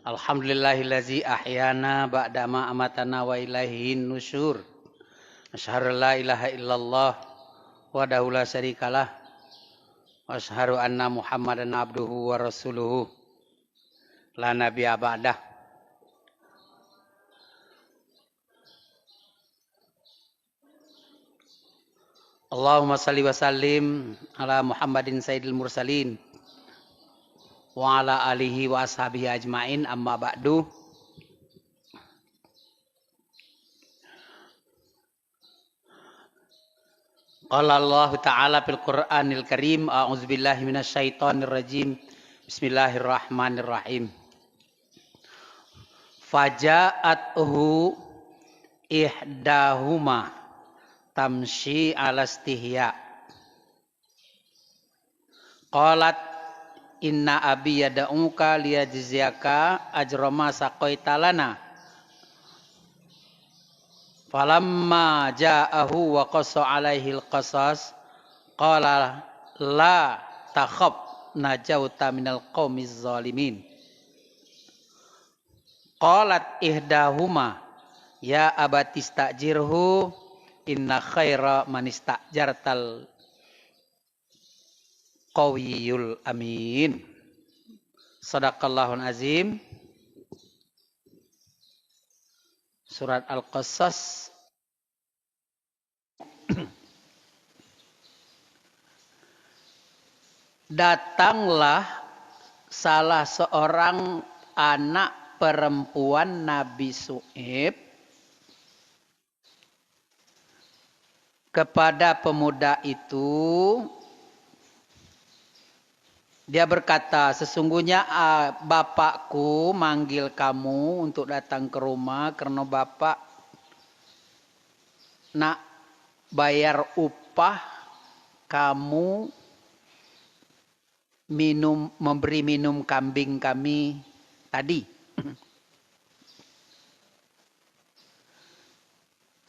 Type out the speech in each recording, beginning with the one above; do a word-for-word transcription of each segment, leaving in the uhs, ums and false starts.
Alhamdulillahillazi ahyana ba'dama amatana wa ilaihin nusyur. Asyhadu an la ilaha illallah wahdahu la syarikalah. Wa asyhadu anna Muhammadan abduhu wa rasuluhu. La nabiyya ba'dah. Allahumma salli wa sallim ala Muhammadin sayyidil mursalin wa ala alihi wa ashabihi ajmain, amma ba'du. Qala Allahu ta'ala fil Qur'anil Karim, a'udzubillahi minasyaitonir rajim. Bismillahirrahmanirrahim. Faja'athu ihdahuma tamshi ala istihya. Qalat, "Inna abi yad'uka liyajziyaka ajra ma saqaita lana." Falamma ja'ahu wa qassa alaihil qasas, qala, "La takhaf, najauta minal qaumiz zalimin." Qalat ihdahuma, "Ya abati sta'jirhu, inna khaira man ista'jartal qawiyul amin." Sadaqallahul azim. Surat Al-Qasas. Datanglah salah seorang anak perempuan Nabi Su'ib kepada pemuda itu, dia berkata, "Sesungguhnya, ah, bapakku manggil kamu untuk datang ke rumah karena bapak nak bayar upah kamu minum, memberi minum kambing kami tadi."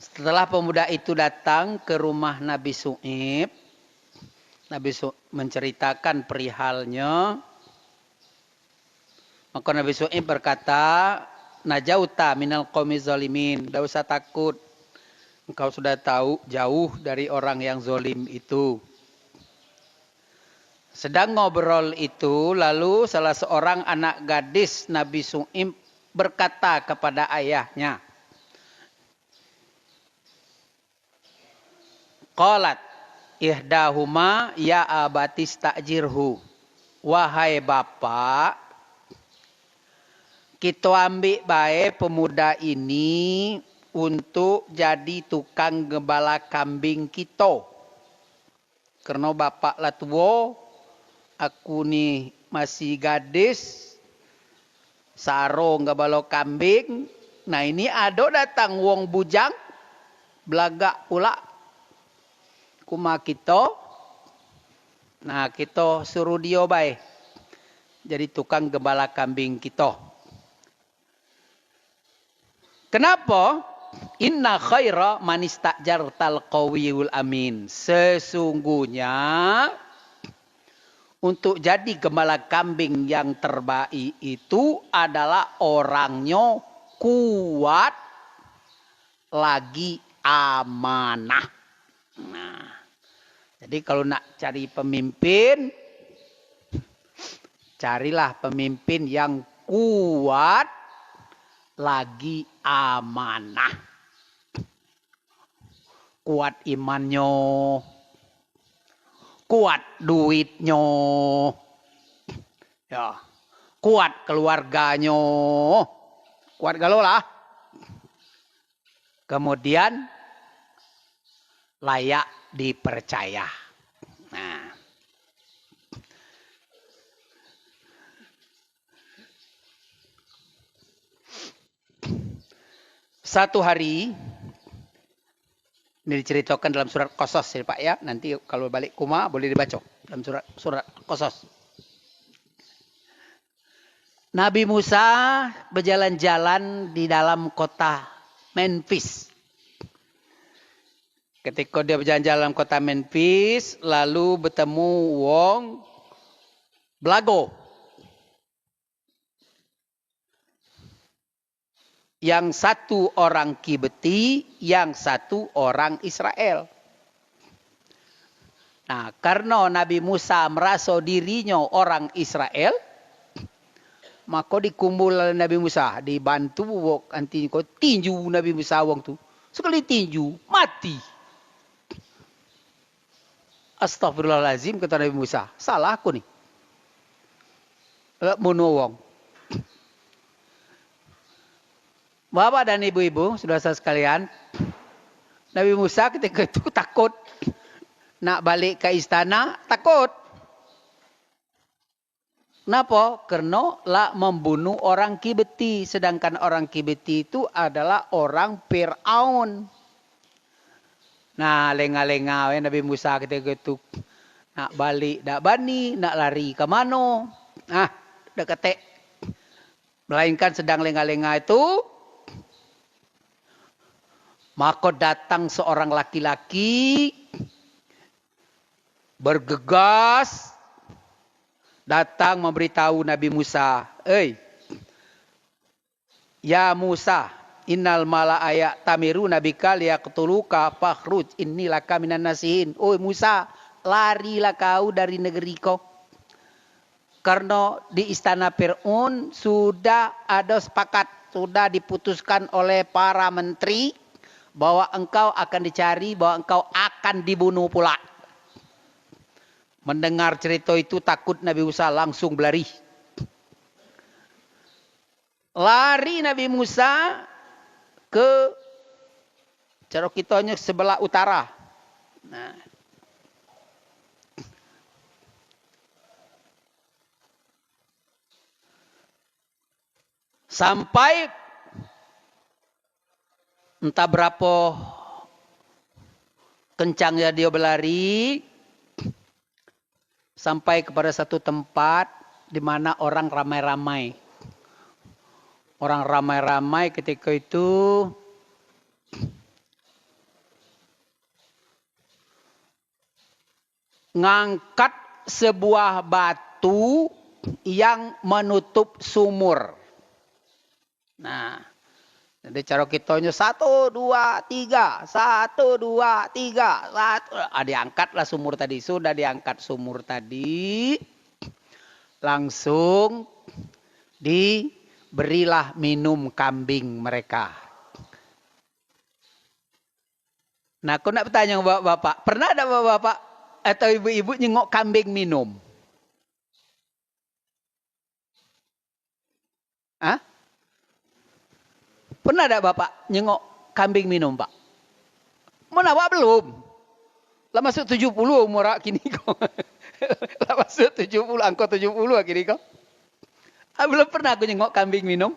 Setelah pemuda itu datang ke rumah Nabi Su'ib, Nabi Su-, menceritakan perihalnya, maka Nabi Su'ib berkata, "Najauta minal qaumi zalimin." Tidak usah takut. Engkau sudah tahu jauh dari orang yang zalim itu. Sedang ngobrol itu, lalu salah seorang anak gadis Nabi Su'ib berkata kepada ayahnya, qalat ihdahuma, "Ya abati sta'jirhu." "Wahai bapak, kita ambil bae pemuda ini untuk jadi tukang gembala kambing kita. Karena bapak lah tua, aku ni masih gadis, sarong gembala kambing. Nah, ini ada datang wong bujang, belagak pula. Kuma kita, nah, kita suruh dia bae jadi tukang gembala kambing kita." Kenapa? "Inna khaira man ista'jartal qawiyul amin." Sesungguhnya untuk jadi gembala kambing yang terbaik itu adalah orangnya kuat lagi amanah. Nah, jadi kalau nak cari pemimpin, carilah pemimpin yang kuat lagi amanah. Kuat imannyo, kuat duitnyo, ya, kuat keluarganyo, kuat galo lah. Kemudian layak dipercaya. Nah. Satu hari, ini diceritakan dalam surat Qasas ya, Pak, ya. Nanti kalau balik ke rumah boleh dibaca dalam surat, surat Qasas. Nabi Musa bejalan-jalan di dalam kota Memphis. Ketika dia bejalan-jalan dalam kota Memphis, lalu bertemu wong belago. Yang satu orang Kibti, yang satu orang Israel. Nah, karena Nabi Musa merasa dirinyo orang Israel, maka dikumpul Nabi Musa, dibantu wong anti ko tinju Nabi Musa wong tu. Sekali tinju, mati. Astagfirullahalazim, kata Nabi Musa, salah aku ni. Lek munuh wong. Bapak dan ibu-ibu, saudara sekalian, Nabi Musa ketika itu takut. Nak balik ke istana, takut. Kenapa? Karena la membunuh orang Kibti, sedangkan orang Kibti itu adalah orang Firaun. Nah, lenga-lenga wae Nabi Musa ketika itu. Nak balik dak bani, nak lari ke mano. Nah, dak ketek. Melainkan sedang lenga-lenga itu, maka datang seorang laki-laki bergegas datang memberitahu Nabi Musa, "Hei, ya Musa, innal mala'a ya'tamiruna bika liyaqtuluka fakhruj inni laka minan nasihin." Oi Musa, larilah kau dari negeri ko. Karena di istana Fir'aun sudah ada sepakat, sudah diputuskan oleh para menteri bahwa engkau akan dicari, bahwa engkau akan dibunuh pula. Mendengar cerita itu, takut Nabi Musa langsung berlari. Lari Nabi Musa ke, cara kitonyo, sebelah utara. Nah. Sampai entah berapo kencangnya dia berlari, sampai kepada satu tempat di mana orang ramai-ramai. Orang ramai-ramai ketika itu ngangkat sebuah batu yang menutup sumur. Nah, jadi cara kitonyo satu, dua, tiga, satu, dua, tiga, satu. Ah, diangkatlah sumur tadi. Sudah diangkat sumur tadi, langsung diberilah minum kambing mereka. Nah, aku nak bertanya bapak-bapak, pernah dak bapak-bapak atau ibu-ibu nyengok kambing minum? Hah? Pernah dak bapak nyengok kambing minum, Pak? Mun awak belum. Lah masuk tujuh puluh umur awak kini ko. Lah masuk tujuh puluh, angko tujuh puluh kini ko. Ah, belum pernah aku nyengok kambing minum.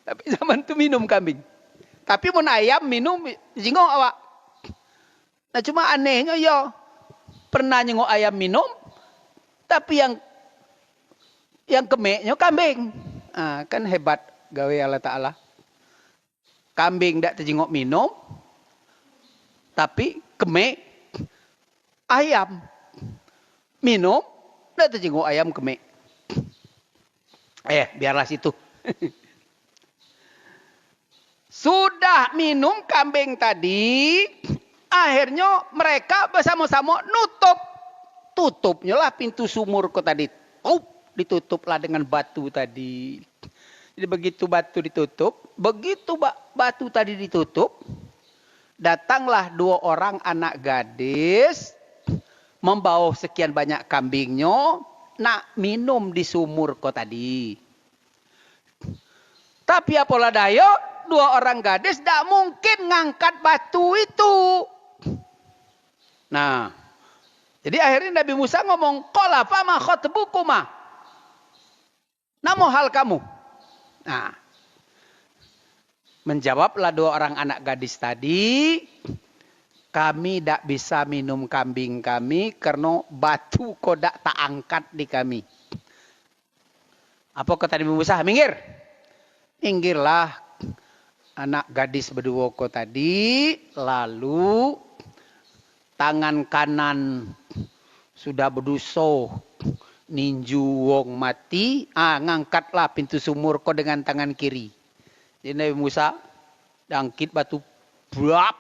Tapi zaman tu minum kambing. Tapi mun ayam minum, jingok awak. Nah, cuma anehnyo yo, pernah nyengok ayam minum, tapi yang, yang kemeknyo kambing. Ah, kan hebat gawe Allah Taala. Kambing dak tejingok minum, tapi kemek ayam minum, dak tejingok ayam kemek. Eh, biarlah situ. Sudah minum kambing tadi, akhirnyo mereka besamo-samo nutup. Tutupnyo lah pintu sumur ko tadi. Tup, ditutuplah dengan batu tadi. Jadi begitu batu ditutup, begitu ba-, batu tadi ditutup, datanglah dua orang anak gadis membawa sekian banyak kambingnyo nak minum di sumur ko tadi. Tapi apolah dayo, dua orang gadis dak mungkin ngangkat batu itu. Nah, jadi akhirnya Nabi Musa ngomong, "Qala fama khatbukuma?" Namo hal kamu? Nah, menjawablah dua orang anak gadis tadi, "Kami dak bisa minum kambing kami karena batu ko dak taangkat di kami." Apo kata Nabi Musa? "Minggir." Minggirlah anak gadis beduo ko tadi, lalu tangan kanan sudah bedoso ninju wong mati, ah, ngangkatlah pintu sumur ko dengan tangan kiri. Jadi Nabi Musa diangkit batu, brap.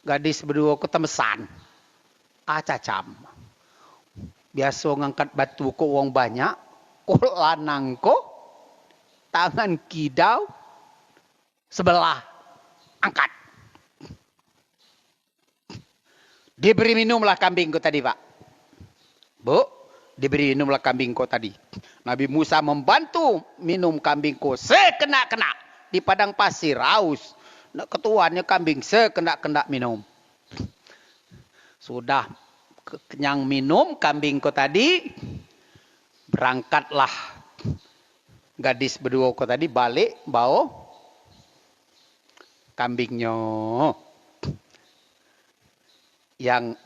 Gadis beduo ko temesan. Acacam. Biaso ngangkat batu ko wong banyak, ko lanang ko tangan kidau sebelah angkat. Diberi minumlah kambing ko tadi, Pak. Bu, diberi minumlah kambing ko tadi. Nabi Musa membantu minum kambing ko sekena-kena di padang pasir, haus. Nak ketuannya kambing sekena-kena minum. Sudah ke-, kenyang minum kambing ko tadi, berangkatlah gadis beduo ko tadi balik bao kambingnyo. Yang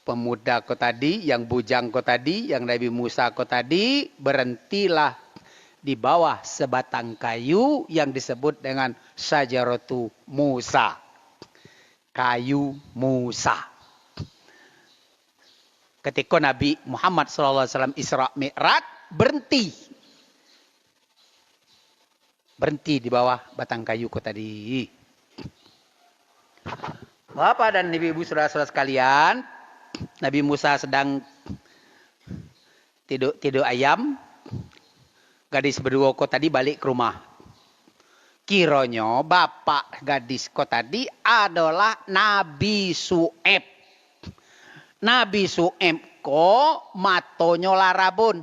pemuda ko tadi, yang bujang ko tadi, yang Nabi Musa ko tadi, berhentilah di bawah sebatang kayu yang disebut dengan Syajaratu Musa. Kayu Musa. Ketika Nabi Muhammad sallallahu alaihi wasallam Isra Mi'raj, berhenti. Berhenti di bawah batang kayu ko tadi. Bapak dan ibu-ibu, saudara-saudara sekalian, Nabi Musa sedang tiduk-tiduk ayam, gadis beduo ko tadi balik ke rumah. Kironyo bapak gadis ko tadi adolah Nabi Su'aib. Nabi Su'aib ko matonyo la rabun.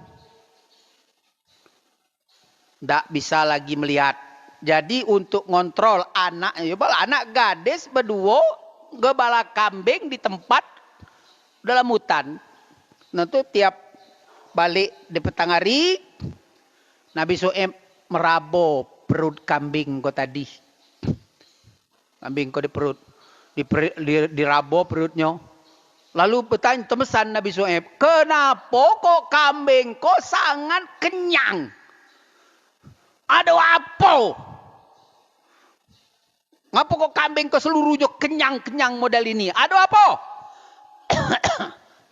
Dak bisa lagi melihat. Jadi, untuk ngontrol anak, yo, bal-, anak gadis beduo gembala kambing di tempat dalam hutan. Nah, tu tiap balik di petang hari, Nabi Su'aib merabo perut kambing ko tadi. Kambing ko di perut. Di peri-, di, dirabo perutnyo. Lalu betanya, temesan Nabi Su'aib, "Kenapo kok kambing ko sangat kenyang? Ado apo? Ngapo kok kambing ko seluruhnyo kenyang-kenyang model ini? Ado apo?"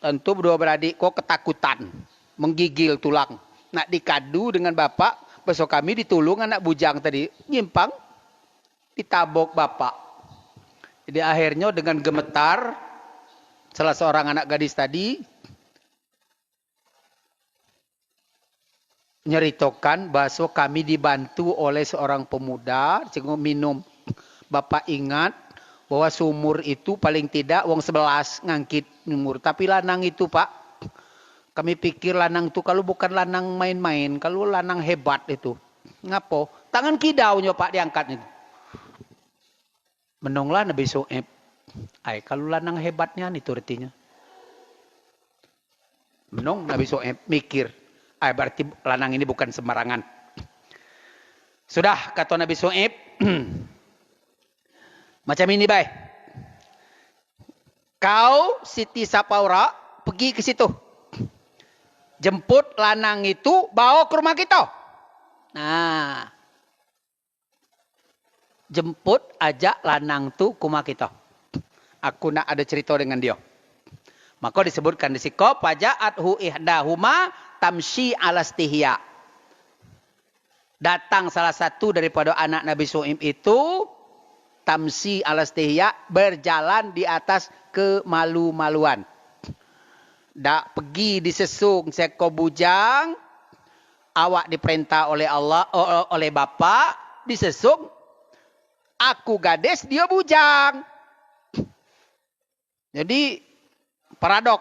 Tentu beduo beradik ko ketakutan, menggigil tulang. Nak dikadu dengan bapak, "Besok kami ditulung anak bujang tadi." Nyimpang. Ditabok bapak. Jadi, akhirnyo dengan gemetar, salah seorang anak gadis tadi nyeritokan bahwa kami dibantu oleh seorang pemuda, sehingga minum. Bapak ingat bahwa sumur itu paling tidak wong sebelas ngangkit sumur. Tapi lanang itu, Pak, kami pikir lanang tu kalu bukan lanang main-main, kalu lanang hebat itu. Ngapo? Tangan kidaunyo, Pak, diangkat itu. Menunglah Nabi Su'aib. Ai, kalu lanang hebat nian itu artinyo. Menung Nabi Su'aib, mikir. Ai, berarti lanang ini bukan sembarangan. Sudah, kato Nabi Su'aib, macam ini bae. Kau, Siti Sapaura, pegi ke situ. Jemput lanang itu, bao ke rumah kito. Nah, jemput, ajak lanang tu ke rumah kito. Aku nak ado cerito dengan dio. Mako disebutkan di siko, "Faja'athu ihdahuma tamsyi 'ala istihya'." Datang salah satu daripado anak Nabi Su'aib itu, tamsyi 'ala istihya', berjalan di atas kemalu-maluan. Dak pegi disesung seko bujang, awak diperintah oleh Allah, o-, o-, oleh bapak, disesung, aku gadis, dio bujang. Jadi, paradok.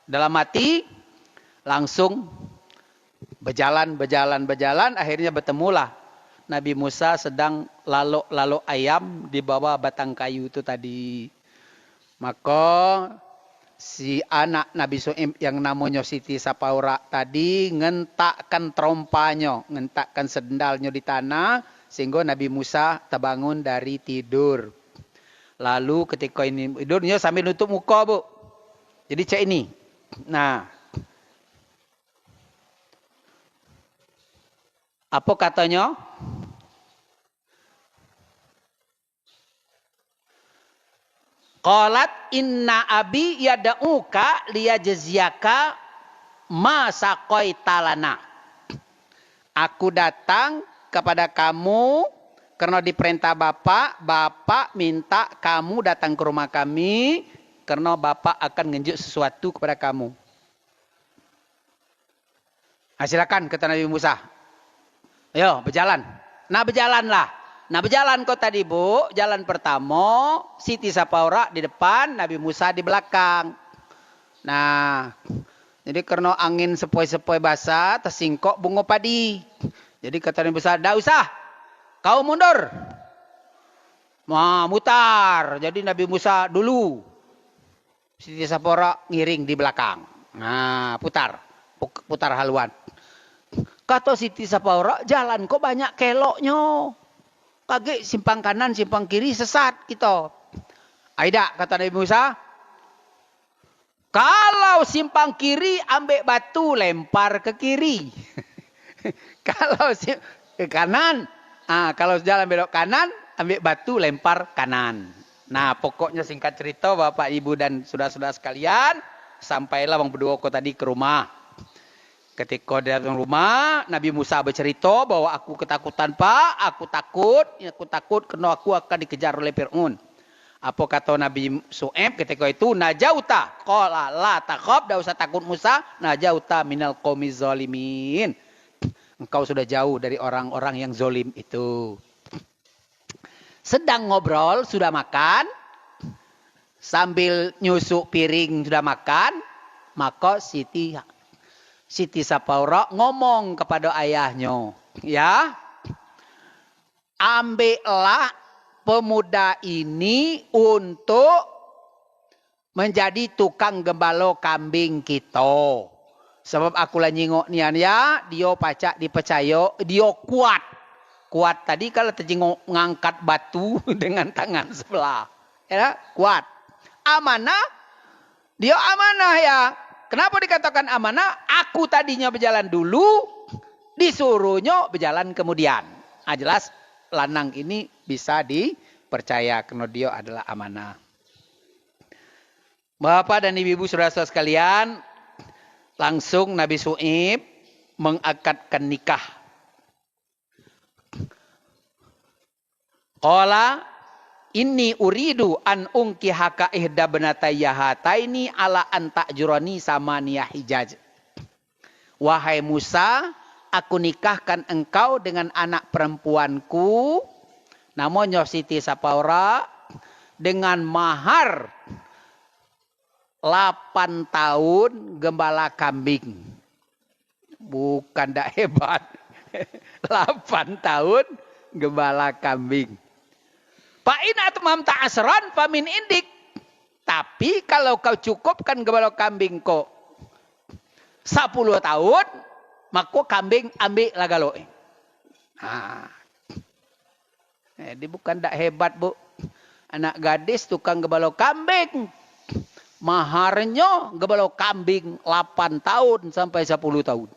Dalam hati, langsung bejalan, bejalan, bejalan, akhirnya betemulah Nabi Musa sedang lalok-lalok ayam di bawah batang kayu tu tadi. Maka, si anak Nabi Su'aib yang namonyo Siti Sapaura tadi ngentakkan terompanyo, ngentakkan sendalnyo di tanah, sehingga Nabi Musa tebangun dari tidur. Lalu ketika ini tidur, nyo sambil nutup muka, Bu. Jadi cak ini. Nah. Apa katonyo? Qalat inna abi yad'uka liyajziyaka ma saqaita lana. Aku datang kepada kamu karena diperintah Bapak, Bapak minta kamu datang ke rumah kami karena Bapak akan ngenjuk sesuatu kepada kamu. Nah, silakan, kata Nabi Musa. Ayo, bejalan. Nah, bejalanlah. Nah, bejalan kau tadi, Bu. Jalan pertama, Siti Sapaura di depan, Nabi Musa di belakang. Nah, jadi karena angin sepoi-sepoi basah, tersingkok bunga padi. Jadi kata Nabi Musa, "Ndak usah. Kau mundur." Nah, mutar. Jadi Nabi Musa dulu. Siti Sapora ngiring di belakang. Nah, putar. Puk-, putar haluan. Kata Siti Sapora, "Jalan kok banyak keloknyo. Kagek simpang kanan, simpang kiri, sesat kita." "Aidak," kata Nabi Musa, "kalau simpang kiri, ambek batu, lempar ke kiri. Kalau si-, ke kanan, ah, kalau jalan belok kanan, ambek batu, lempar kanan." Nah, pokoknya singkat cerita, Bapak, Ibu, dan saudara-saudara sekalian, sampailah wong beduo ko tadi ke rumah. Ketika dia datang rumah, Nabi Musa bercerita bahwa, "Aku ketakutan, Pak. Aku takut. Aku takut kerana aku akan dikejar oleh Firaun." Apa kata Nabi Su'aib ketika itu? "Najauta." Qala, "La takhaf, dak usah takut, Musa. Najauta minal qaumiz zalimin." Engkau sudah jauh dari orang-orang yang zolim itu. Sedang ngobrol, sudah makan, sambil nyusuk piring, sudah makan, maka Siti, Siti Sapaura ngomong kepada ayahnyo, ya, "Ambiklah pemuda ini untuk menjadi tukang gembalo kambing kito. Sebab aku la nyingok nian, ya, dio pacak dipercayo, dio kuat." Kuat tadi kalau tejingok ngangkat batu dengan tangan sebelah. Ya, kuat. Amanah, dio amanah, ya. Kenapa dikatakan amanah? Aku tadinyo bejalan dulu, disuruhnyo bejalan kemudian. Ah, jelas lanang ini bisa dipercaya kerana dio adalah amanah. Bapak dan ibu-ibu, saudara-saudara sekalian, langsung Nabi Su'aib mengakadkan nikah. Qala, "Inni uridu an unkihaka ihda bnatayya hataini ala an ta'jurani samaniya hijaj." "Wahai Musa, aku nikahkan engkau dengan anak perempuanku, namonyo Siti Sapaura, dengan mahar lapan tahun gembala kambing." Bukan dak hebat. Lapan tahun gembala kambing. "Fa in atmamta asran famin indik." Tapi kalau kau cukupkan gembala kambing ko sepuluh tahun, mako kambing ambiklah galo. Nah. Jadi bukan dak hebat, Bu. Anak gadis tukang gembala kambing. Maharnyo gembala kambing lapan tahun sampai sepuluh tahun.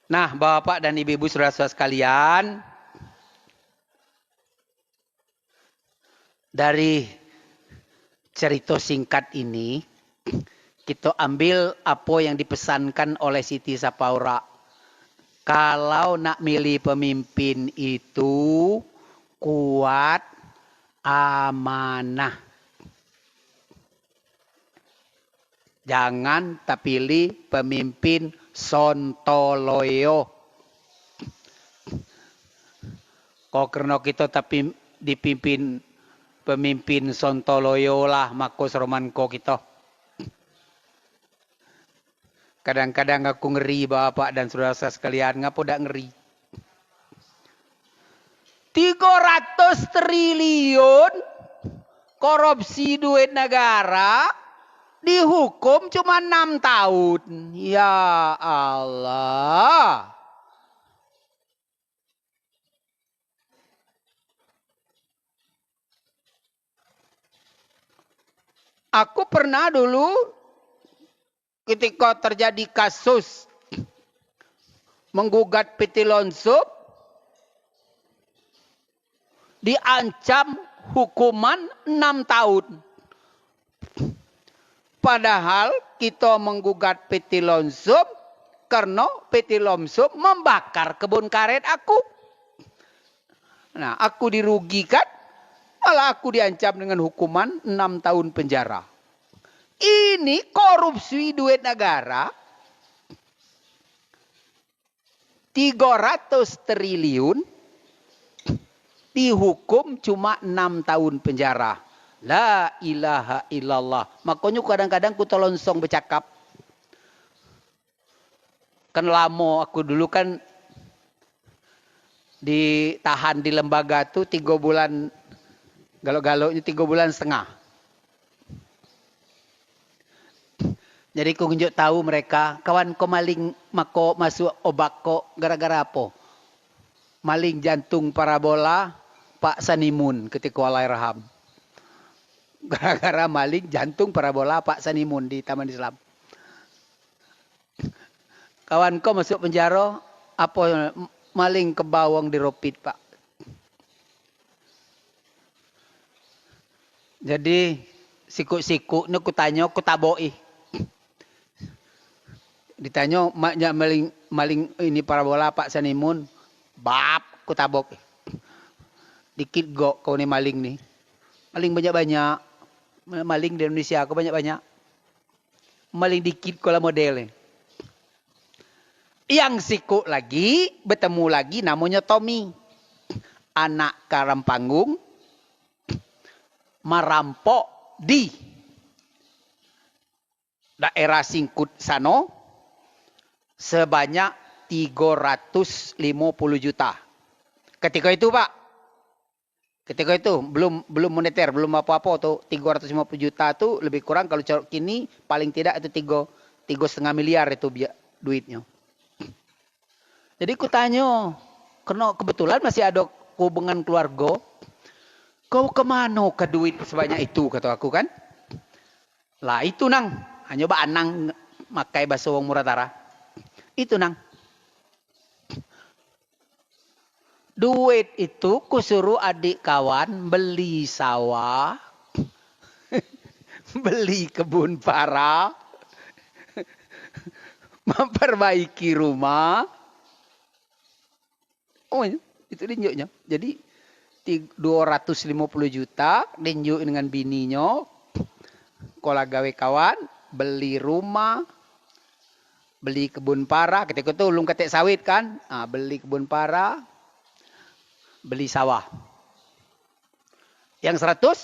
Nah, Bapak dan Ibu-ibu, saudara-saudara sekalian, dari cerita singkat ini, kita ambil apa yang dipesankan oleh Siti Sapaura. Kalau nak milih pemimpin itu kuat, amanah. Jangan tapilih pemimpin sontoloyo. Kok kerno kito tapi dipimpin pemimpin sontoloyo lah, mako seroman ko kito. Kadang-kadang aku ngeri, Bapak dan Saudara sekalian. Ngapo dak ngeri? Tigo ratus triliun korupsi duit negara, dihukum cuma enam tahun. Ya Allah. Aku pernah dulu ketika terjadi kasus menggugat P T Lonsop, diancam hukuman enam tahun. Padahal kito menggugat P T Lonsum karena P T Lonsum membakar kebun karet aku. Nah, aku dirugikan, malah aku diancam dengan hukuman enam tahun penjara. Ini korupsi duit negara, tiga ratus triliun, dihukum cuma enam tahun penjara. La ilaha illallah. Makonyo kadang-kadang ku telonsong becakap. Kan lamo aku dulu kan ditahan di lembaga tu tiga bulan, galok-galoknyo tiga bulan setengah. Jadi ku ngenjuk tahu mereka, kawan ko maling mako masuk obak ko gara-gara apo? Maling jantung parabola Pak Sanimun ketiko Allahyarham. Gara-gara maling jantung parabola Pak Sanimun di Taman Islam. Kawan ko masuk penjara, apo maling kebau wong diropit, Pak. Jadi sikuk-sikuk ni ku tanyo, ku taboki. Ditanyo, "Mak, nyak maling, maling ini parabola Pak Sanimun?" Bab, ku tabok. "Dikit gok kau ni maling ni. Maling banyak-banyak. Maling di Indonesia ko banyak-banyak. Maling dikit ko lah model ni." Yang sikuk lagi, betemu lagi, namonyo Tommy. Anak Karang Panggung, merampok di daerah Singkut sano sebanyak tiga ratus limo puluh juta. Ketika itu, Pak, ketika itu belum, belum moneter, belum apa-apa tu, tiga ratus limo puluh juta tu lebih kurang kalau caro kini paling tidak itu tiga, tiga setengah miliar itu bia-, duitnyo. Jadi ku tanyo, keno kebetulan masih ado hubungan keluargo, "Kau kemano ke duit sebanyak itu?" kato aku kan. "Lah itu, Nang, hanyo bak anang makai baso wong Muratara. Itu, Nang. Duit itu ku suruh adik kawan beli sawah, beli kebun para, memperbaiki rumah." Oh, itu dinjuknyo. Jadi, ti-, dua ratus limo puluh juta dinjuk dengan bininyo, kolah gawe kawan, beli rumah, beli kebun para, ketiko tu ulun katek sawit kan, ah, beli kebun para, beli sawah. Yang seratus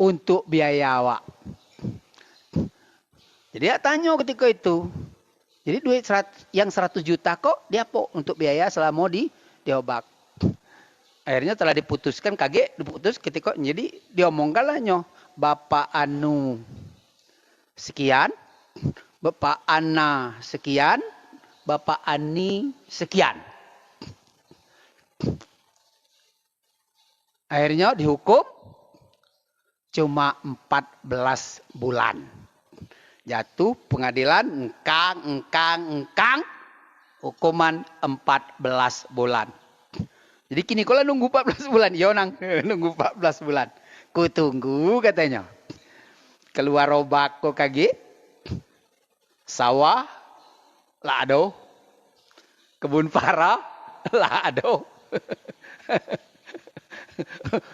untuk biaya awak. Jadi, dak tanyo ketiko itu. Jadi, duit serat-, yang seratus juta ko diapo untuk biaya selamo di, di Obak. Akhirnyo telah diputuskan, kagek diputus ketiko, jadi diomongkanlah nyo, Bapak Anu sekian, Bapak Ana sekian, Bapak Ani sekian. Akhirnyo dihukum cuma empat belas bulan. Jatuh pengadilan, engkang, engkang, engkang, hukuman empat belas bulan. Jadi kini ko lah nunggu empat belas bulan. Iyo, Nang, nunggu empat belas bulan. Ku tunggu, katonyo. Keluar Obak ko kagek. Sawah, lah ado. Kebun para, lah ado.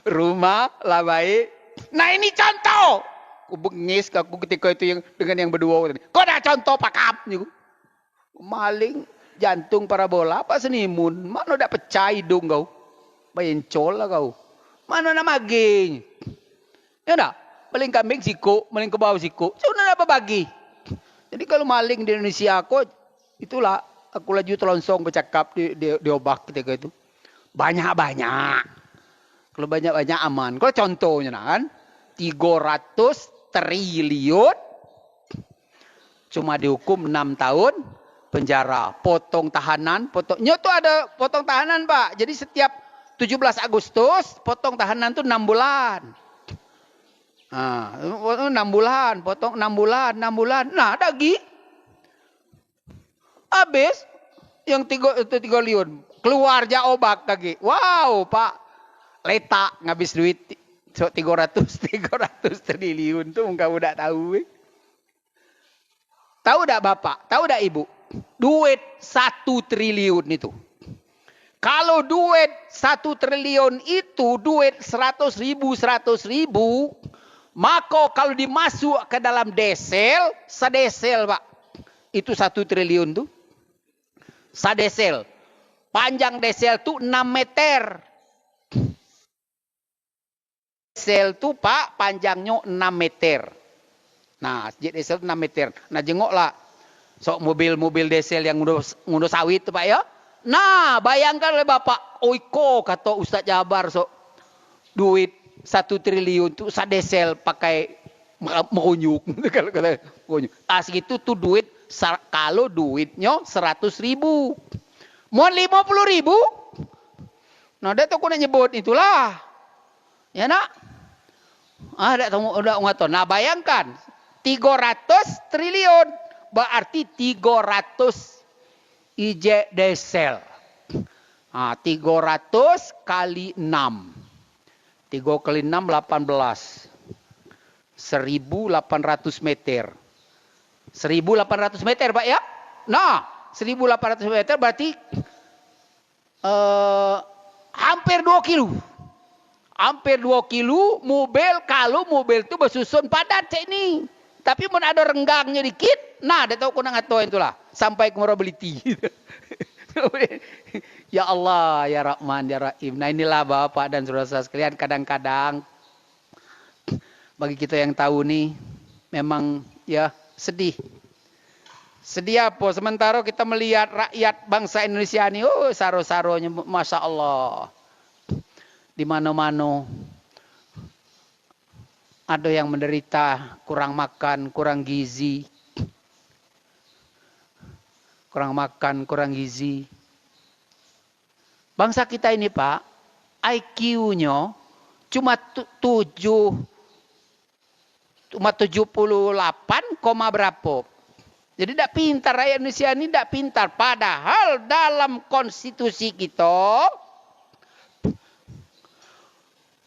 Rumah, lah baik. Nah, ini contoh. Ku bengis ke aku ketiko itu yang, dengan yang beduo tadi. Kau dah contoh pakam, uji ku. Maling jantung parabola, Pak Senimun? Mano dak pecah idung kau? Bencol lah kau. Mano nak magih? Yo dak? Maling kambing sikok, maling kebau sikok. Sudah dak bebagi. Jadi kalu maling di Indonesia ko, itulah aku laju telonsong becakap di, di, di Obak ketiko itu. Banyak-banyak. Kalu banyak-banyak aman. Kalu contohnyo nah kan, tigo ratus triliun cuma dihukum enam tahun penjara. Potong tahanan, potong, nyo tu ado potong tahanan, Pak. Jadi setiap tujuh belas Agustus, potong tahanan tu enam bulan. Ha, enam bulan, potong enam bulan, enam bulan. Nah, dak agi. Habis yang tigo, itu tigo liun. Keluar jak Obak kagek. Wow, Pak. Letak ngabis duit ti-, so tigo ratus, tigo ratus triliun tu mun kamu dak tahu, eh. Tahu dak Bapak? Tahu dak Ibu? Duit satu triliun itu. Kalau duit satu triliun itu, duit seratus ribu, seratus ribu, maka kalau dimasuk ke dalam desel, sadesel, Pak. Itu satu triliun tu. Sadesel. Panjang desel tu enam meter. Desel tu, Pak, panjangnyo enam meter. Nah, sejak desel tu enam meter. Nah, jengoklah. Sok mobil-mobil desel yang ngundo, ngundo sawit tu, Pak, ya. Nah, bayangkan oleh Bapak. Oh, iko, kato Ustaz Jabar, sok duit satu triliun tu sadesel pakai me-, merunyuk. Kalau kata merunyuk. Ah, segitu tu duit, sa-, kalau duitnyo seratus ribu. Mon limo puluh ribu, nah, dak tau ku nak nyebut itulah. Ya, nak? Ah, dak tau, dak ngato. Nah, bayangkan, tigo ratus triliun, berarti tigo ratus ijek desel. Ah, tigo ratus kali enam. Tigo kali enam, lapan belas. Seribu lapan ratus meter. Seribu lapan ratus meter, Pak, ya? Nah, seribu lapan ratus meter berarti eh, hampir dua kilo. Hampir dua kilo mobil, kalau mobil tu besusun padat cak ni. Tapi mun ado renggangnyo dikit, nah, dak tau ku nak ngato itulah. Sampai ke Muara Beliti. Ya Allah, ya Rahman, ya Rahim. Nah, inilah Bapak dan Saudara sekalian, kadang-kadang bagi kita yang tahu ni, memang, ya, sedih. Sedih apa? Sementara kita melihat rakyat bangsa Indonesia ni, oh, saro-saronyo, masya Allah. Di mano-mano ada yang menderita, kurang makan, kurang gizi. Kurang makan, kurang gizi. Bangsa kita ini, Pak, I Q-nyo cuma tu-, tujuh, cuma tujuh puluh lapan koma berapo. Jadi, dak pintar, rakyat Indonesia ini dak pintar. Padahal dalam konstitusi kita,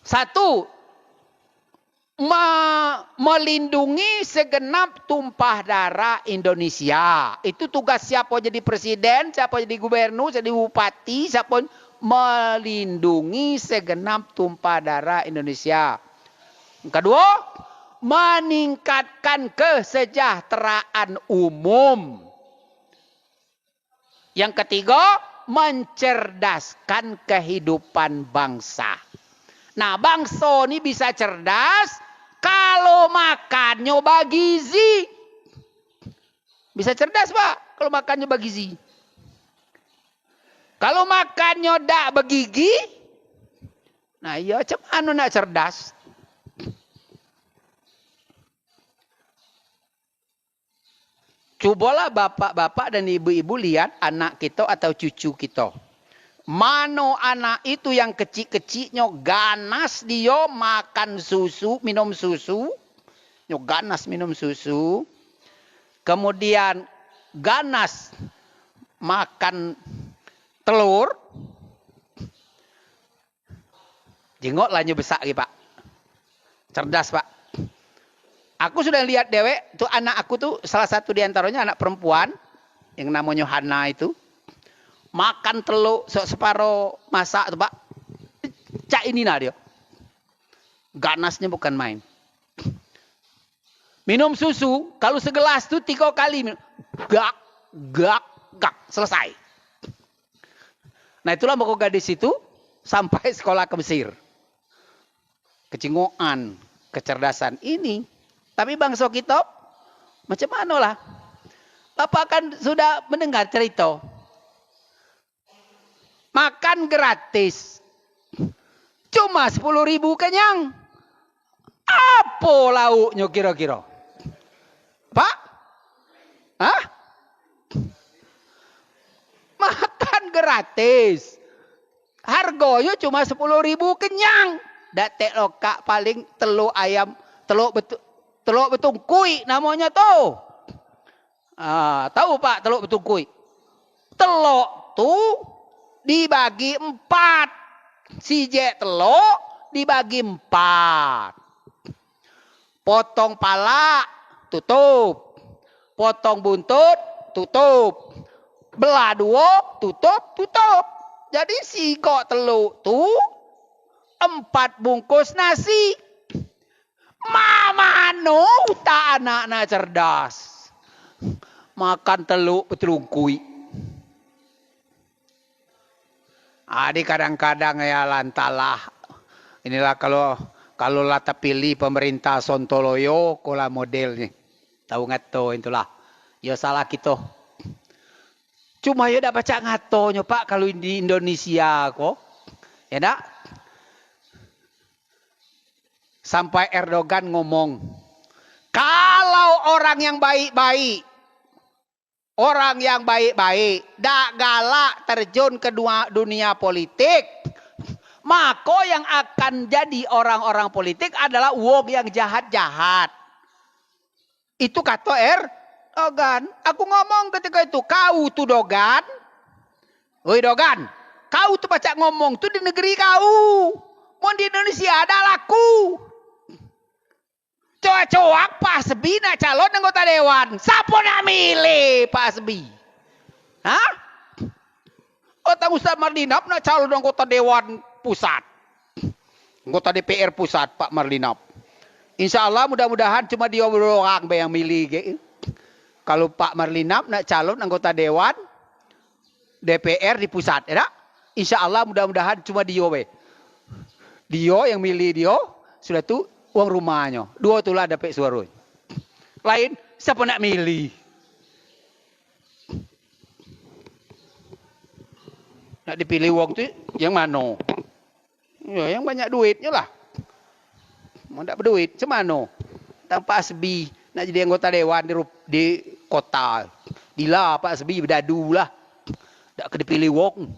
satu, me-, melindungi segenap tumpah darah Indonesia. Itu tugas siapo jadi presiden, siapo jadi gubernur, jadi bupati, siapo, melindungi segenap tumpah darah Indonesia. Yang kedua, meningkatkan kesejahteraan umum. Yang ketiga, mencerdaskan kehidupan bangsa. Nah, bangso ni bisa cerdas kalau makannyo bagizi. Bisa cerdas, Pak, kalau makannyo bagizi. Kalau makannyo dak begigi, nah, iyo, cak mano nak cerdas? Cubolah bapak-bapak dan ibu-ibu lihat anak kito atau cucu kito. Mano anak itu yang kecik-keciknyo ganas dio makan susu, minum susu. Nyo ganas minum susu. Kemudian ganas makan telur. Jingok lah nyo besak lagi, Pak. Cerdas, Pak. Aku sudah lihat dewek, tu anak aku tu salah satu di antaronyo anak perempuan yang namonyo Hana itu. Makan teluk se-, separo masak tu, Pak. Cak ini nah dio. Ganasnyo bukan main. Minum susu, kalu segelas tu tigo kali minum. Gak, gak, gak. Selesai. Nah, itulah mako gadis itu sampai sekolah ke Mesir. Kecingoan, kecerdasan ini. Tapi bangso kito, macam mano lah? Bapak kan sudah mendengar cerito. Makan gratis. Cuma sepuluh ribu kenyang. Apo lauknyo kiro-kiro? Pak? Hah? Makan gratis. Hargonyo cuma sepuluh ribu kenyang. Dak tek lokak paling teluk ayam, teluk betu-, teluk betungkuik namonyo tu. Ah, tahu, Pak, teluk betungkuik? Teluk tu dibagi empat. Sijek teluk dibagi empat. Potong palak, tutup. Potong buntut, tutup. Belah duo, tutup, tutup. Jadi sigok teluk tu empat bungkus nasi. Mamano utak anak nak cerdas. Makan teluk betelungkuik. Adi kadang-kadang ya lantalah. Inilah kalau kalau lah terpilih pemerintah Sontoloyo, kola model ni. Tahu ngato itulah. Ya salah kita. Cuma ya dak pacak ngatonyo, Pak, kalau di Indonesia ko. Ya dak? Sampai Erdogan ngomong, kalau orang yang baik-baik, orang yang baik-baik, dak galak terjun ke dua- dunia politik, maka yang akan jadi orang-orang politik adalah wong yang jahat-jahat. Itu kato Erdogan. Aku ngomong ketika itu, kau tu Dogan, oi Dogan, kau tu pacak ngomong tu di negeri kau. Mun di Indonesia dak laku. Coak-coak Pak Hasbi nak calon anggota dewan. Siapa nak milih Pak Hasbi? Hah? Otak Ustaz Marlinap nak calon anggota dewan pusat. Anggota D P R pusat, Pak Marlinap. Insya Allah, mudah-mudahan cuma dia orang be yang milih ge. Kalau Pak Marlinap nak calon anggota dewan D P R di pusat, ya dak? Insya Allah, mudah-mudahan cuma dia be. Dia yang milih dia, sudah tu uang rumahnya. Dua tu lah dapat suara. Lain, siapa nak milih? Nak dipilih wong tu yang mano? Ya, yang banyak duitnyo lah. Mun dak beduit, cemano? Tanpa asbi, nak jadi anggota dewan di, rup- di kota. Dila Pak Asbi bedadu lah. Dak ke dipilih wong.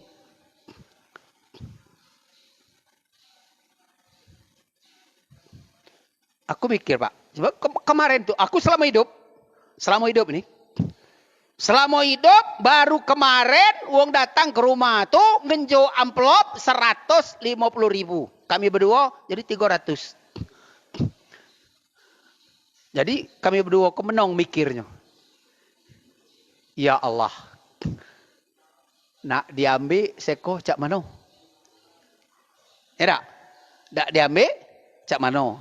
Aku mikir, Pak. Sebab ke- kemarin tu, aku selama hidup, selama hidup ni, selama hidup, baru kemarin wong datang ke rumah tu ngenjo amplop seratus lima puluh ribu. Kami berdua jadi tiga ratus. Jadi, kami berdua ke menong mikirnyo. Ya Allah, nak diambik seko cak mano? Ya dak? Dak diambik cak mano?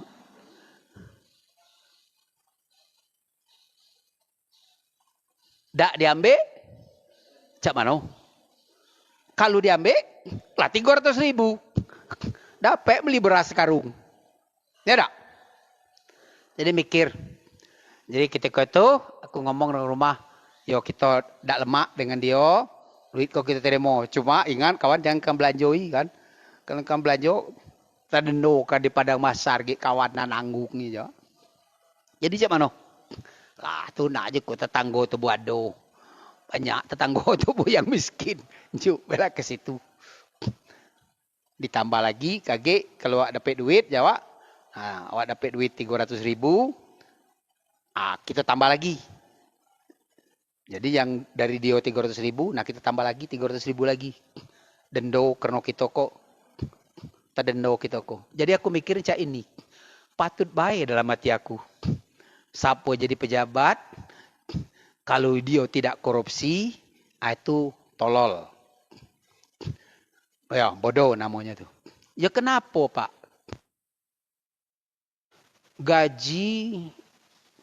Dak diambik cak mano? Kalu diambik, lah tigo ratus ribu. Dapek beli beras sekarung. Ya dak? Jadi mikir. Jadi ketika itu aku ngomong dengan rumah, yo kito dak lemak dengan dio, duit kau kito terimo. Cuma ingat kawan, jangan kau belanjoi kan. Kalau kau belanjo, tadendo kan di padang masar gek kawan nan nanggung ni jo. Jadi cak mano? Lah tu nak je ku tetanggo tu buado. Banyak tetanggo tu bu yang miskin. Juk bela ke situ. Ditambah lagi, kagek kalau awak dapek duit, jawab. Ha, awak dapek duit tigo ratus ribu, ha, kito tambah lagi. Jadi yang dari dio tigo ratus ribu, nah kito tambah lagi tigo ratus ribu lagi. Dendo kerno kito kok, tedendo kito kok. Jadi aku mikir cak ini, patut bae dalam hati aku. Sapo jadi pejabat, kalau dio tidak korupsi, ah, itu tolol. Ya, bodoh namonyo tu. Ya kenapo, Pak? Gaji,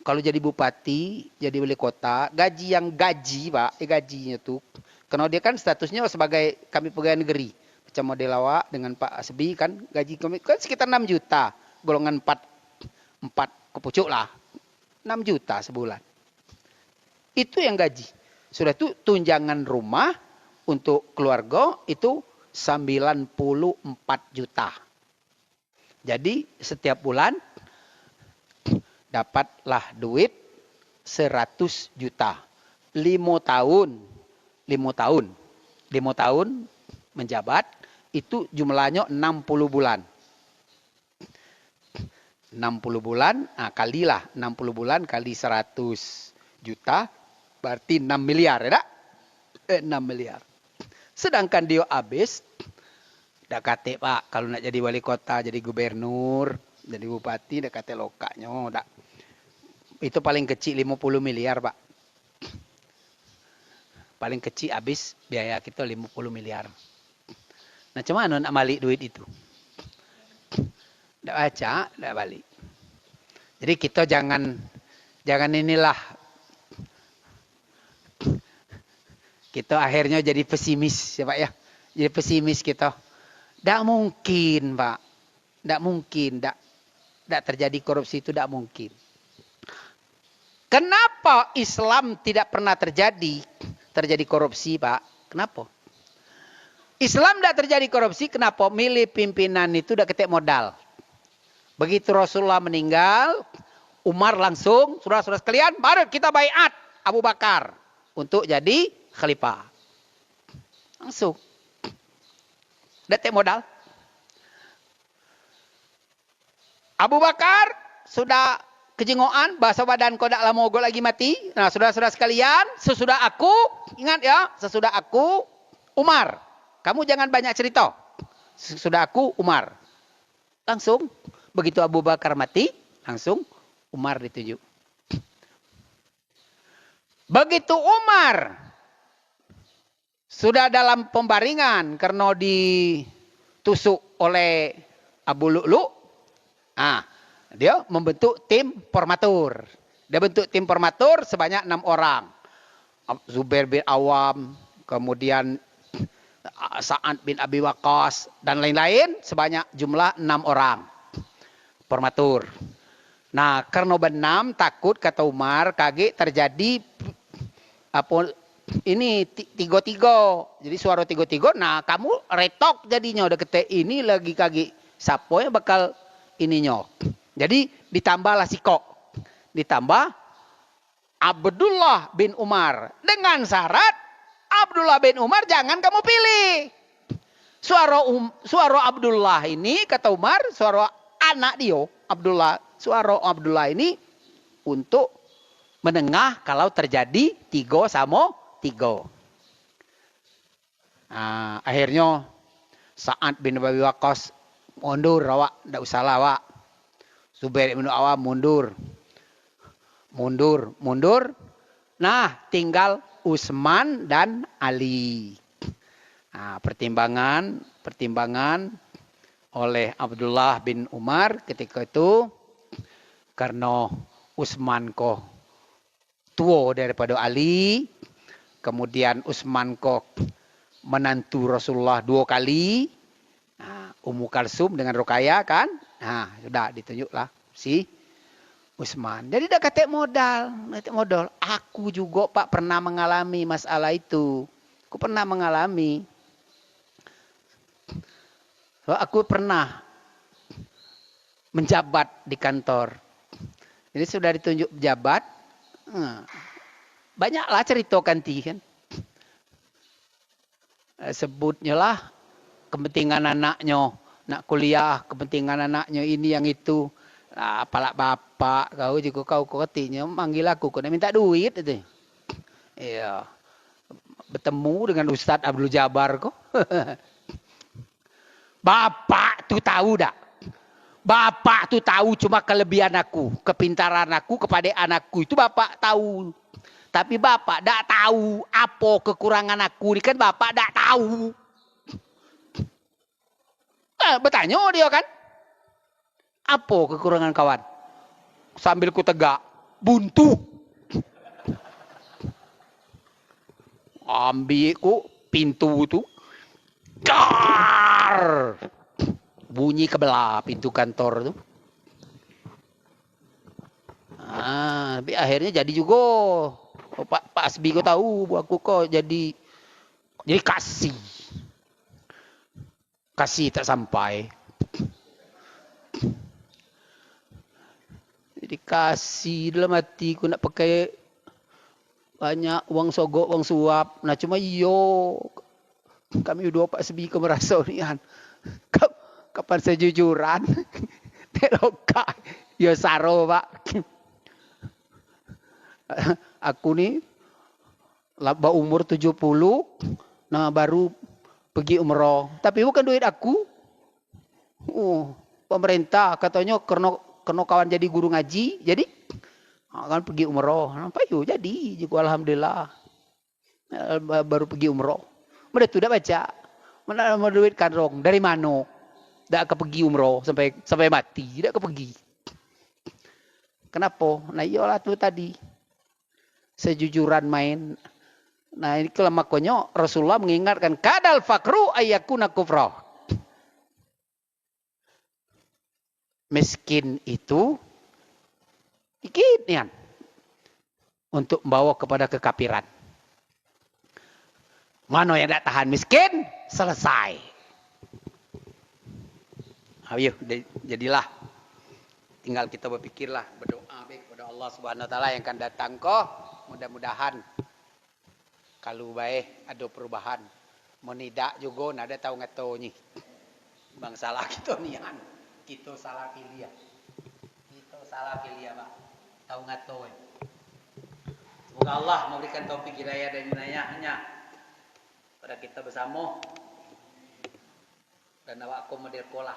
kalau jadi bupati, jadi wali kota, gaji yang gaji, Pak, eh, gajinyo tu. Karena dia kan statusnya sebagai kami pegawai negeri. Macam model awak dengan Pak Sebi kan, gaji kami kan sekitar enam juta. Golongan empat, empat ke pucuk lah. Enam juta sebulan. Itu yang gaji. Sudah tu tunjangan rumah untuk keluarga itu sembilan puluh empat juta. Jadi setiap bulan dapatlah duit seratus juta. Limo tahun, limo tahun, limo tahun menjabat, itu jumlahnyo enam puluh bulan. Enam puluh bulan, ah, kalilah enam puluh bulan kali seratus juta, berarti enam miliar, ya dak? Eh, enam miliar. Sedangkan dio habis, dak katek, Pak, kalau nak jadi wali kota, jadi gubernur, jadi bupati, dak katek lokaknyo, dak. Itu paling kecik limo puluh miliar, Pak. Paling kecik habis biaya kito limo puluh miliar. Nah, cak mano nak balik duit itu? Dak pacak, dak balik. Jadi kito jangan, jangan inilah, kito akhirnyo jadi pesimis, ya Pak ya. Jadi pesimis kito. Dak mungkin, Pak. Dak mungkin, dak, dak terjadi korupsi itu dak mungkin. Kenapa Islam tidak pernah terjadi, terjadi korupsi, Pak? Kenapa? Islam dak terjadi korupsi, kenapa? Milih pimpinan itu dak ketek modal. Begitu Rasulullah meninggal, Umar langsung, "Saudara-saudara sekalian, mari kita baiat Abu Bakar untuk jadi khalifah." Langsung. Dak tek modal. Abu Bakar sudah kejengokan, bahaso badan ko dak lamo jugo lagi mati. Nah, saudara-saudara sekalian, sesudah aku, ingat ya, sesudah aku, Umar. Kamu jangan banyak cerita. Sesudah aku, Umar. Langsung, begitu Abu Bakar mati, langsung Umar ditunjuk. Begitu Umar sudah dalam pembaringan karena ditusuk oleh Abu Lu'lu', ah, dia membentuk tim formatur. Dia bentuk tim formatur sebanyak enam orang. Ab-, Zubair bin Awam, kemudian Sa'ad bin Abi Waqqas, dan lain-lain, sebanyak jumlah enam orang. Formatur. Nah, karena benam, takut, kata Umar, kagek terjadi apa ini ti-, tigo-tigo. Jadi suara tigo-tigo, nah, kamu retok jadinya, dak ketek ini lagi kagek. Siapa yang bakal ininyo? Jadi ditambahlah sikok. Ditambah Abdullah bin Umar. Dengan syarat, Abdullah bin Umar jangan kamu pilih. Suara um, suara Abdullah ini, kata Umar, suara anak dia, Abdullah, suara Abdullah ini untuk menengah kalau terjadi tigo samo tigo. Ah, akhirnyo Sa'ad bin Abi Waqqas mundur, awak dak usahlah awak. Zubair bin Awam mundur. Mundur, mundur. Nah, tinggal Utsman dan Ali. Nah, pertimbangan, pertimbangan oleh Abdullah bin Umar ketika itu, karena Utsman ko tuo daripado Ali, kemudian Utsman ko menantu Rasulullah duo kali, nah, Ummu Kalsum dengan Rukayah kan, nah, sudah ditunjuklah si Utsman. Jadi dak katek modal, dak katek modal. Aku jugo, Pak, pernah mengalami masalah itu. Aku pernah mengalami. Aku pernah menjabat di kantor. Jadi sudah ditunjuk pejabat, eh, banyaklah cerita kanti kan. Eh, sebutnyo lah kepentingan anaknyo, nak kuliah, kepentingan anaknyo ini yang itu. Lah, apalak bapak kau jugo kau, kau katinyo manggil aku, kau nak minta duit itu. Iya. Betemu dengan Ustaz Abdul Jabar ko. Bapak tu tahu dak? Bapak tu tahu cuma kelebihan aku, kepintaran aku, kepadean aku. Itu bapak tahu. Tapi bapak dak tahu apo kekurangan aku ni kan bapak dak tahu. Eh, betanyo dia kan. Apo kekurangan kawan? Sambil ku tegak, buntu. Ambik ku pintu tu. Dar! Bunyi kebelah pintu kantor tu. Ah, tapi akhirnya jadi juga. Pak, Pak Asbi kau tahu, aku kau jadi, jadi kasih. Kasih tak sampai. Jadi kasih dalam hati ku nak pakai banyak uang sogok, uang suap. Nah, cuma iyo kami udah Pak Sebi ke merasa nian. Kap-, kapan sejujuran? Tek lokak. Yo saro, Pak. Aku ni lah ba umur tujuh puluh, nah, baru pergi umroh. Tapi bukan duit aku. Oh, pemerintah katonyo kerno, kerno kawan jadi guru ngaji, jadi, ha, kan pergi umroh. Nah, payu jadi jugo, alhamdulillah. eh, ba- baru pergi umroh. Mula tu dak baca. Mula mau duit kandong dari mano? Dak ke pergi umroh sampai sampai mati, dak ke pergi. Kenapa? Nah, iyalah tu tadi. Sejujuran main. Nah, ini kalau makonyo Rasulullah mengingatkan kadal fakru ayakuna kufra. Miskin itu dikit nian untuk membawa kepada kekafiran. Mano yang dak tahan miskin, selesai. Ayo, de- jadilah. Tinggal kita berpikirlah, berdoa be kepada Allah Subhanahu Wa Taala yang akan datang ko. Mudah-mudahan kalu bae ado perubahan. Mun idak jugo, nah, dak tau ngato nyi. Bang salah kito nian. Kito salah pilih ya. Kito salah pilih ya, Pak. Tau ngato, eh. Semoga Allah memberikan taufik hidayah dan inayahnya pada kita bersama. Dan awak ko model ko lah.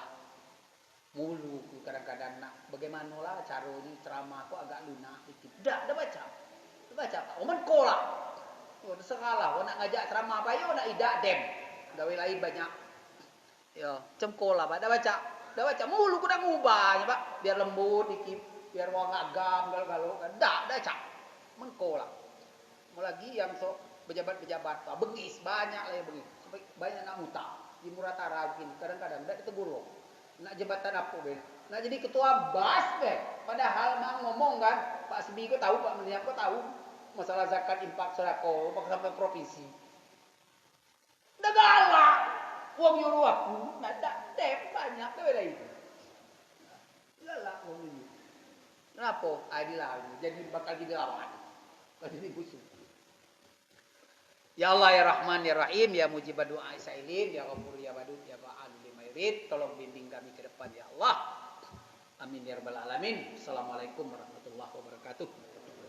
Mulu ku kadang-kadang nak bagaimanolah caronyo ceramah ko agak lunak dikit. Dak, dak baca. Dak baca, Pak. Omen ko lah. Oh, terserah lah. Awak nak ngajak ceramah apo yo, nak idak dem. Gawe lain banyak. Yo, cem ko lah, Pak. Dak baca. Dak baca. Mulu ku nak ngubah nyo, Pak. Biar lembut dikit. Biar wong agak gam galo-galo kan. Dak, dak baca. Men ko lah. Mau lagi yang sok pejabat-pejabat tu, bengis, banyak lah yang bengis. Sampai banyak nak muta. Di Muratara mungkin, kadang-kadang dak ditegur wong. Nak jabatan apo be? Nak jadi ketua bas be. Padahal mak ngomong kan, Pak Sbi ko tahu, Pak Meniap ko tahu. Masalah zakat, infak, sedekah, sampai provinsi. Dah galak. Wong nyuruh aku, nah dak dem banyak gawe lain. Galak wong ini. Kenapa? Ah, inilah, jadi bakal jadi lawan. Bakal jadi musuh. Ya Allah, ya Rahman, ya Rahim, ya Mujib doa sailin, ya Ghafur, ya Wadud, ya Fa'alu lima yurid, tolong bimbing kami ke depan, ya Allah. Amin ya rabbal alamin. Assalamualaikum warahmatullahi wabarakatuh.